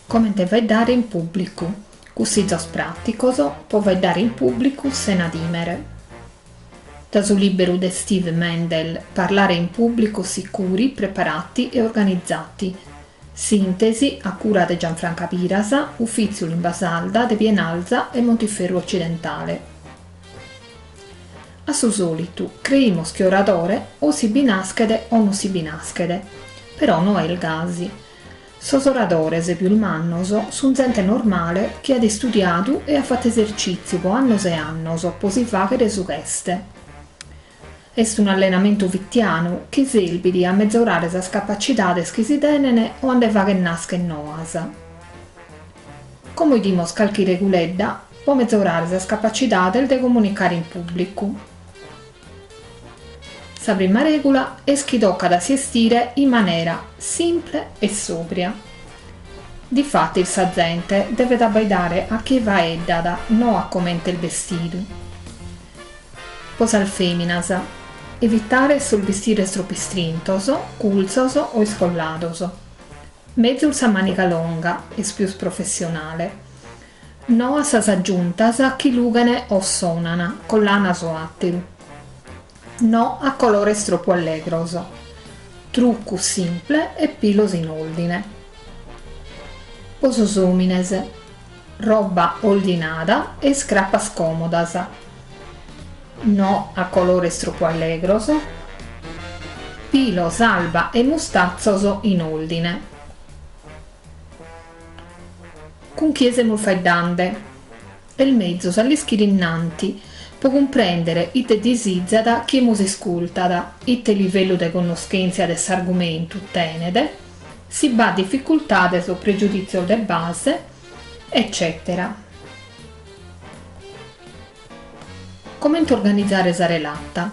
Comente faeddare in pùblicu. Cussizos pràticos pro faeddare in pùblicu sena tìmere. Da su lìberu de Steve Mandel Parlare in pubblico sicuri, preparati e organizzati. Sìntesi a cura de Gianfranca Piras, Ufìtziu Limba Sarda de Pienalza e Montiferru Otzidentale. A su sòlitu, creimus chi oradore o si bi naschet o non si bi naschet. Però no est gasi. Sos oradores pius mannos sunt zente normale chi at istudiadu e at fatu esercìtziu po annos e annos po si fàghere su ch'est. Est un'allenamentu fitianu chi serbit a mezorare sas capacidades chi si tenen o a nde fagher nascher noas. Como 'idimos calchi reguledda po mezorare sas capacidades de comunicare in pùblicu. Sa prima règula est chi tocat a si estire in manera simple e sòbria. Difatis sa zente devet abbaidare a chie faeddat, no a comente est bestidu. Po sas fèminas, evitare sos bistires tropu istrintos, curtzos o iscollados. Mezus sa màniga longa, est pius professionale. No a sas agiuntas chi lughen o sonan, collanas o àteru. No a colores tropu allegros. Trucu simple e pilos in òrdine. Po sos òmines, roba ordinada e iscrapas còmodas. No a colores tropu allegros. Pilos, alba e mustatzos in òrdine. Cun chie semus faeddande? Est mezus a l'ischire innanti, po cumprèndere ite disizat chie mos iscultat, ite livellu de connoschèntzia de s'argumentu tenet, si b'at dificultades o pregiudìtzios de base, eccètera. Comente organizare sa relata?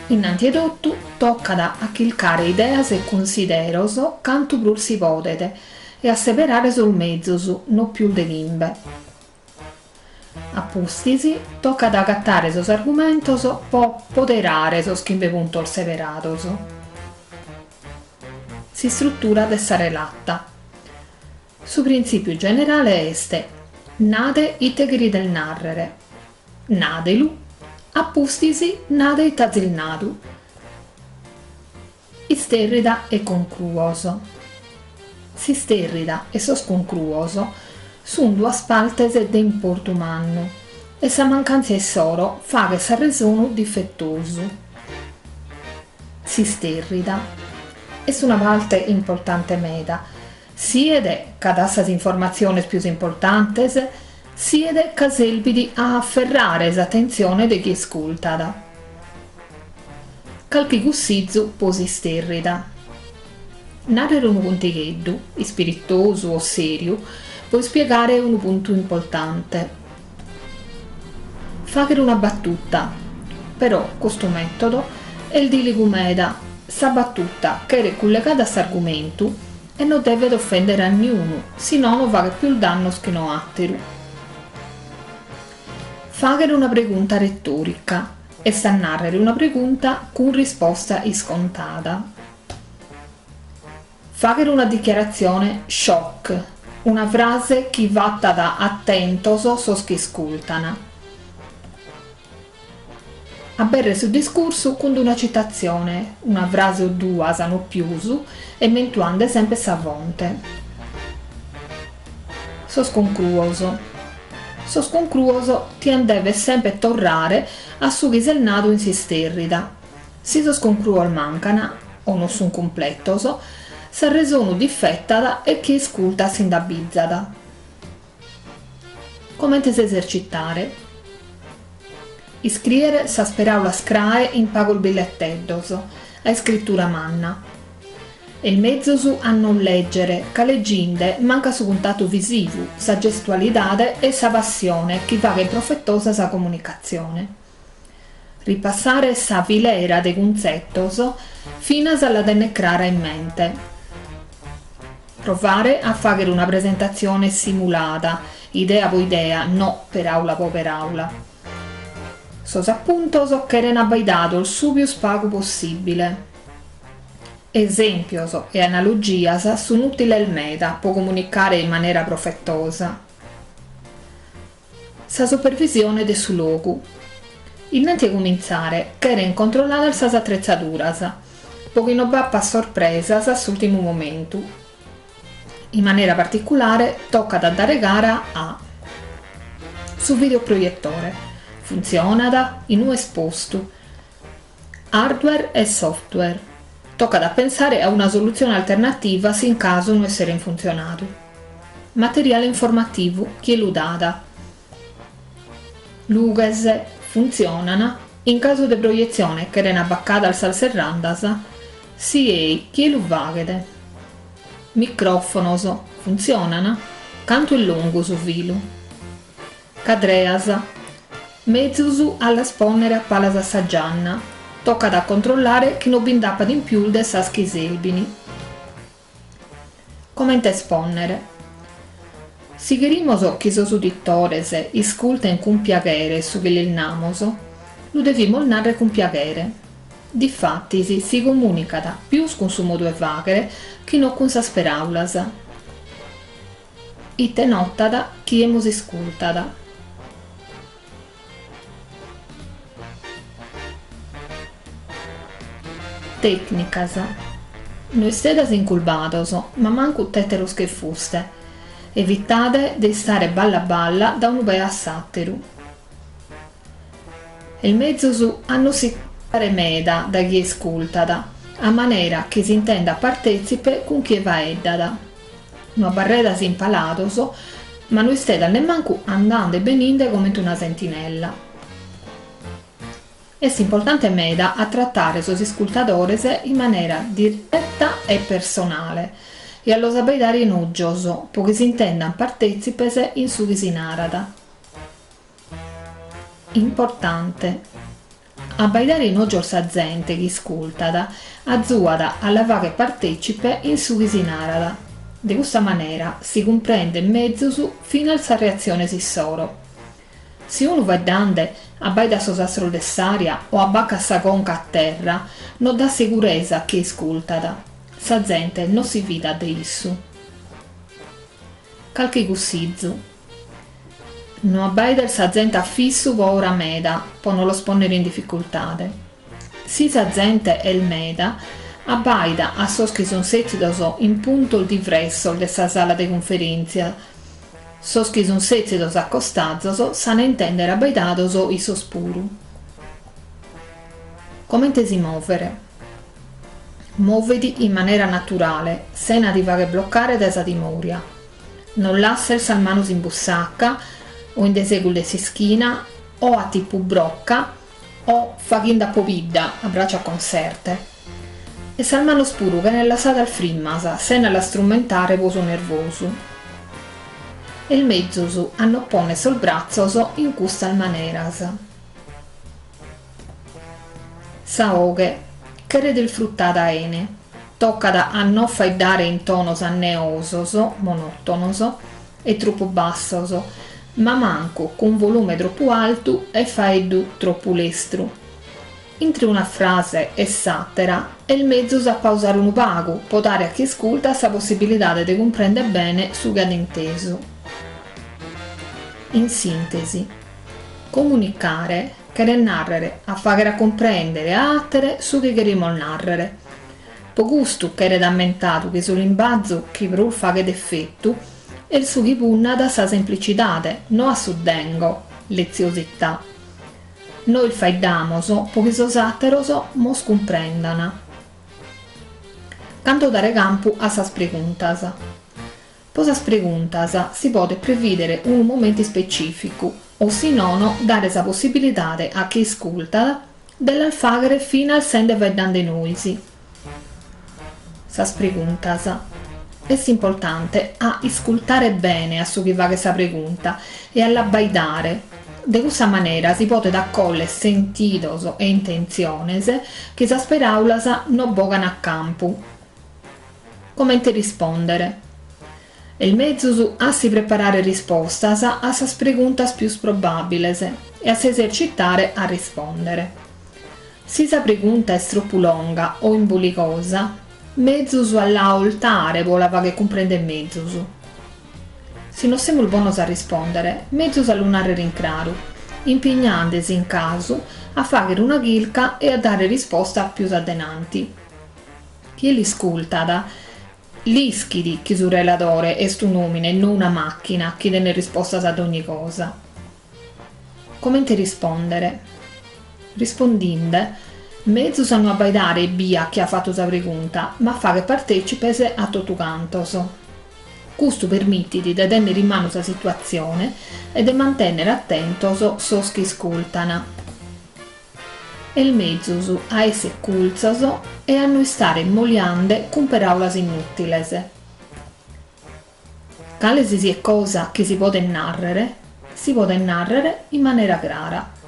Innanti 'e totu tocat a chircare ideas e cunsideros cantu prus si podet e a seberare sos mezus, no pius de chimbe. A pustis tocat a agatare sos argumentos po poderare sos chimbe puntos seberados. S'istrutura de sa relata. Su printzìpiu generale est, nade ite cherides nàrrere, Nàdelu, a pustis nade ite azis nadu. Istèrrida e concruos. S'istèrrida e sos concruos sunt duas partes de importu mannu e sa mancàntzia issoro faghet s'arresonu difetosu. S'istèrrida est una parte importante meda Siet ca dat sas informatziones pius importantes, siet ca serbit a aferrare s'atentzione de chie iscultat. Calchi cussizu po s'istèrrida. Nàrrere unu contigheddu, ispiritosu o sèriu, po ispiegare unu puntu importante. Fàghere una batuta. Però custu mètodo est dìligu meda, sa batuta cheret cullegada a s'argumentu e no devet ofèndere a niunu, si nono faghet pius dannos chi no àteru. Fàghere una pregunta retòrica, est a nàrrere una pregunta cun risposta iscontada. Fàghere una dichiaratzione shock, una frase chi fatat atentos sos chi iscultan. Abèrrere su discursu cun una citatzione, una frase o duas, no pius, e mentuande semper sa fonte. Sos concruos. Sos concruos tian dever semper torrare a su chi s'est nadu in s'istèrrida. Si sos concruos mancan, o no sunt cumpletos, s'arresonu difetat e chie iscultat si nd'abizat. Comente s'esercitare. Iscrìere sas peràulas crae in pagos billeteddos, a iscritura manna. Est mezus a non lègere, ca leginde mancat su cuntatu visivu, sa gestualidade e sa passione chi faghet profetosa sa comunicatzione. Ripassare sa filera de cuntzetos finas a la tenner crara in mente. Provare a fàghere una presentatzione simulada, idea po idea, no peràula po peràula. Sos apuntos cheren abbaidados su pius pagu possìbile. Esèmpios e analogias sunt ùtiles meda pro comunicare in manera profetosa. Sa supervisione de su logu. Innanti 'e cumintzare cherent controlladas sas atretzaduras, pro chi no b'apat sorpresas a s'ùrtimu momentu. In manera particulare tocat a dare cara a su videoproietore, funtzionat? In ue est postu? Hardware e software. Tocat a pensare a una solutzione alternativa si in casu no esseret funtzionadu. Materiale informativu, chie lu dat? Lughes, funtzionan? In casu de proietzione cheren abbacadas sas serrandas? Si ei, chie lu faghet? Micròfonos, funtzionan? Cantu est longu su filu? Cadreas, mezus a las pònnere a palas a sa gianna, tocat a controllare chi no bi nd'apat in pius de sas chi serbin. Comente espònnere. Si cherimos chi sos uditores isculten cun piaghere su chi lis namos, lu devimos nàrrere cun piaghere. Difatis si comùnicat pius cun su modu 'e fàghere chi no cun sas peràulas. Ite notat chie mos iscultat. Tècnicas. No istedas inculbados, ma mancu tèteros che fuste. Evitade de istare balla balla da unu pee a s'àteru. Est mezus a no si chircare meda dae chie iscultat, a manera chi s'intendat partètzipe cun chie faeddat. No abarredas impalados, ma no istedas nemmancu andende e beninde comente una sentinella. Est importante meda a tratare sos iscultadores in manera direta e personale e a los abbaidare in ògios pro chi s'intendant partètzipes in su chi si narat. Importante. Abbaidare in ògios sa zente chi iscultat azuat a la fagher partècipe in su chi si narat. De custa manera si cumprendet mezus finas sas reatziones issoro. Si unu faeddande abbaidat sos astros de s'aria o abbacat sa conca a terra, no dat seguresa a chie iscultat. Sa zente no si fidat de issu. Calchi cussizu. No abbaider sa zente a fissu po ora meda, po no los pònnere in dificultade. Si sa zente est meda, abbaida a sos chi sun sètzidos in puntos divressos de sa sala de cunferèntzia. Sos chi sun sètzidos a costazos s'an a intèndere abbaidados issos puru. Comente si mòvere. Mòvedi in manera naturale, sena ti fagher blocare dae sa timòria. No lasses sas manos in bussaca o in de segus de s'ischina o a tipu broca o faghinde a pobidda a braccia conserte. E sas manos puru cheren lassadas frimmas sena las trumentare po su nervosu. Est mezus a no ponner sos bratzos in custas maneras. Sa 'oghe cheret isfrutada 'ene. Tocat a no faeddare in tonos anneosos, monòtonos, e tropu bassos, ma mancu cun volume tropu altu e faeddu tropu lestru. Intre una frase e s'àtera est mezus a pausare unu pagu po dare a chie iscultat sa possibilidade de cumprèndere bene su chi at intesu. In sìntesi, comunicare cheret nàrrere a fàghere a cumprèndere a àtere su chi cherimus nàrrere. Po custu cheret ammentadu chi su limbazu chi prus faghet efetu est su chi punnat a sa semplicidade, no a su dengo, leziosità. Nois faeddamos po chi sos àteros mos cumprendan. Cando dare campu a sas preguntas. Po sas preguntas si podet prevìdere unu momentu ispecìficu o si nono dare sa possibilidade a chie iscultat de las fàghere finas sende faeddande nois. Sas preguntas. Est importante a iscultare bene a su chi faghet sa pregunta e a l'abbaidare, de cussa manera si podet acoller sentidos e intentziones chi sas peràulas no bogan a campu. Comente rispòndere. Est mezus a si preparare rispostas a sas preguntas pius probàbiles e a s'esercitare a rispòndere. Si sa pregunta est tropu longa o imboligosa, Mezus a la 'oltare po la fagher cumprender mezus. Si no semus bonos a rispòndere, mezus a lu nàrrere in craru, impignande·si in casu a fàghere una chirca e a dare risposta pius a denanti. Chie l'iscultat l'ischit chi su reladore est un'òmine e no una màchina chi tenet rispostas a dogni cosa. Comente rispòndere? Rispondinde, mezus a no abbaidare ebbia a chie at fatu sa pregunta, ma a fagher partècipes a totu cantos. Custu permitit de tènnere in manu sa situatzione e de mantènnere atentos sos chi iscultan. Est mezus a èssere curtzos e a no istare moliande cun peràulas inùtiles. Cale si siet cosa chi si podet nàrrere, si podet nàrrere in manera crara.